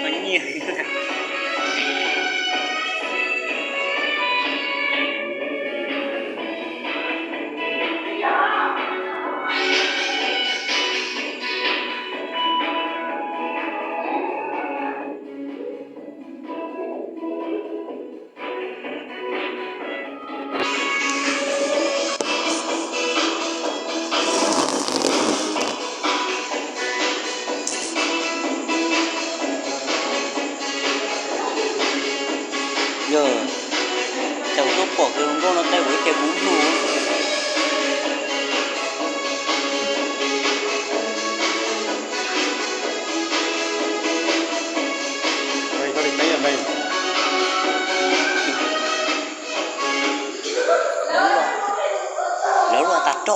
Nyiaj. Yog, cas kuv tuaj pom kiag hluas nkauj no teb kuv ib ce kuv ntuj. Lawv luaj tas roj.